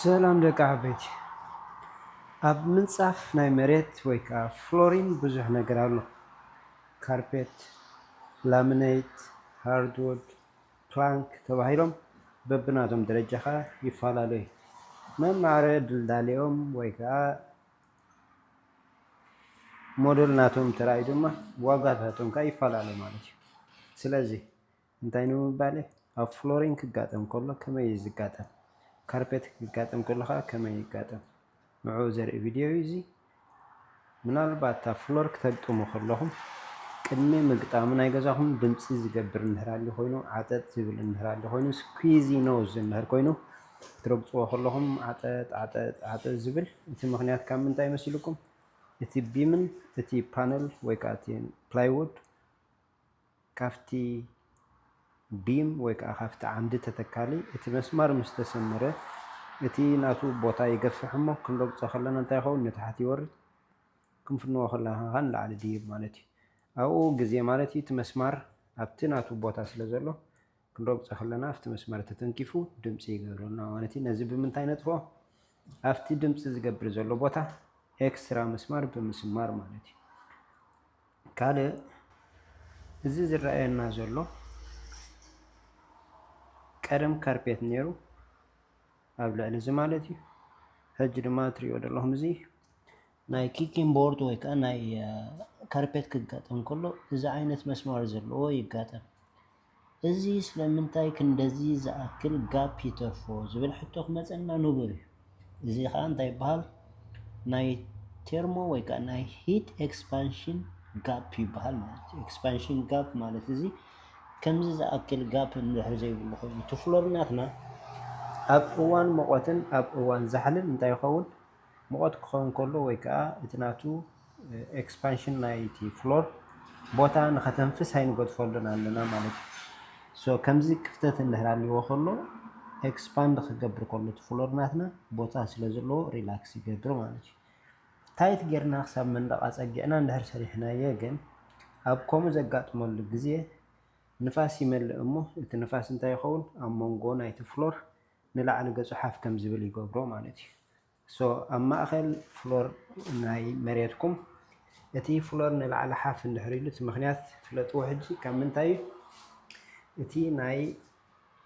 ሰላም ደቂ ዓበይቲ። ኣብ ምንጻፍ ናይ መሬት ወይ ከዓ ፍሎሪን ብዙሕ ነገር ኣሎ። ካርፔት፣ ላሚኔት፣ ሃርድውድ፣ ፕላንክ ተባሂሎም በብናቶም ደረጃ ከዓ ይፈላለዩ። መማዕረ ድልዳሌኦም ወይ ከዓ ሞዴል ናቶም ተራእዩ ድማ ዋጋታቶም ከዓ ይፈላለዩ ማለት እዩ። ስለዚ እንታይ ንምባል እየ? ኣብ ፍሎሪን ክጋጠም ከሎ ከመይ እዩ ዝጋጠም? ካርፔት ክጋጠም ከሎ ከዓ ከመይ ይጋጠም? ንዕኡ ዘርኢ ቪድዮ እዩ እዚ። ምናልባት ኣብ ፍሎር ክተግጥሙ ከለኹም ቅድሚ ምግጣሙ ናይ ገዛኹም ድምፂ ዝገብር እንድህር ኣሊ ኮይኑ፣ ዓጠጥ ዝብል እንድህር ኣሊ ኮይኑ፣ ስኩዚ ኖዝ እንድህር ኮይኑ ክትረግፅዎ ከለኹም ዓጠጥ ዓጠጥ ዓጠጥ ዝብል፣ እቲ ምኽንያት ካብ ምንታይ መሲልኩም? እቲ ቢምን እቲ ፓነል ወይ ከዓ እቲ ፕላይውድ ካብቲ ቢም ወይ ከዓ ካብቲ ዓምዲ ተተካሊ እቲ መስማር ምስ ተሰመረ እቲ ናቱ ቦታ ይገፍሕ እሞ ክንረግፆ ከለና እንታይ ይኸውን? ንታሕቲ ይወርድ። ክንፍንዎ ከለና ከዓ ንላዕሊ ድይብ ማለት እዩ። ኣብኡ ግዜ ማለት እዩ እቲ መስማር ኣብቲ ናቱ ቦታ ስለ ዘሎ ክንረግፆ ከለና ኣብቲ መስመር ተተንኪፉ ድምፂ ይገብረልና ማለት እዩ። ነዚ ብምንታይ ነጥፍኦ? ኣብቲ ድምፂ ዝገብር ዘሎ ቦታ ኤክስትራ መስማር ብምስማር ማለት እዩ። ካልእ እዚ ዝረኣየና ዘሎ ቀደም ካርፔት ነይሩ ኣብ ልዕሊ እዚ ማለት እዩ። ሕጂ ድማ እትሪእዎ ዘለኹም እዚ ናይ ኪኪን ቦርድ ወይ ከዓ ናይ ካርፔት ክጋጠም ከሎ እዚ ዓይነት መስማር ዘለዎ ይጋጠም። እዚ ስለምንታይ ክንደዚ ዝኣክል ጋፕ ይተርፎ ዝብል ሕቶ ክመፀና ንቡር እዩ። እዚ ከዓ እንታይ ይበሃል? ናይ ቴርሞ ወይ ከዓ ናይ ሂት ኤክስፓንሽን ጋፕ ይበሃል ማለት እዩ። ኤክስፓንሽን ጋፕ ማለት እዚ ከምዚ ዝኣክል ጋፕ እንድሕር ዘይብሉ ኮይኑ እቲ ፍሎር ናትና ኣብ እዋን ሙቐትን ኣብ እዋን ዛሕልን እንታይ ይኸውን? ሙቐት ክኸውን ከሎ ወይ ከዓ እቲ ናቱ ኤክስፓንሽን ናይቲ ፍሎር ቦታ ንኸተንፍስ ኣይንገድፈሉን ኣለና ማለት እዩ። ሶ ከምዚ ክፍተት እንድሕር ኣልዎ ከሎ ኤክስፓንድ ክገብር ከሎ እቲ ፍሎር ናትና ቦታ ስለ ዘለዎ ሪላክስ ይገብር ማለት እዩ። ታይት ጌርና ክሳብ መንደቕ ኣፀጊዕና እንድሕር ሰሪሕናዮ ግን ኣብ ከምኡ ዘጋጥመሉ ግዜ ንፋስ ይመልእ እሞ እቲ ንፋስ እንታይ ይኸውን? ኣብ መንጎ ናይቲ ፍሎር ንላዕሊ ገፁ ሓፍ ከም ዝብል ይገብሮ ማለት እዩ። ሶ ኣብ ማእኸል ፍሎር ናይ መሬትኩም እቲ ፍሎር ንላዕሊ ሓፍ እንድሕር ኢሉ እቲ ምኽንያት ፍለጥዎ ሕጂ ካብ ምንታይ እዩ? እቲ ናይ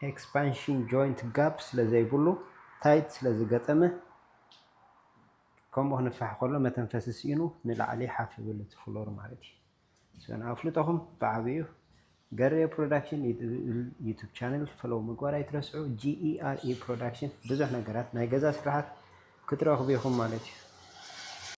ኤክስፓንሽን ጆይንት ጋፕ ስለ ዘይብሉ ታይት ስለ ዝገጠመ ከምኡ ክንፋሕ ከሎ መተንፈሲ ስኢኑ ንላዕሊ ሓፍ ይብል እቲ ፍሎር ማለት እዩ። ሶ ንኣፍልጦኹም ብዓብዩ ገሬ ፕሮዳክሽን ዩቱብ ቻነል ፈለው ምግባር ኣይትረስዑ። ጂኢአርኢ ፕሮዳክሽን ብዙሕ ነገራት ናይ ገዛ ስራሓት ክትረኽቡ ኢኹም ማለት እዩ።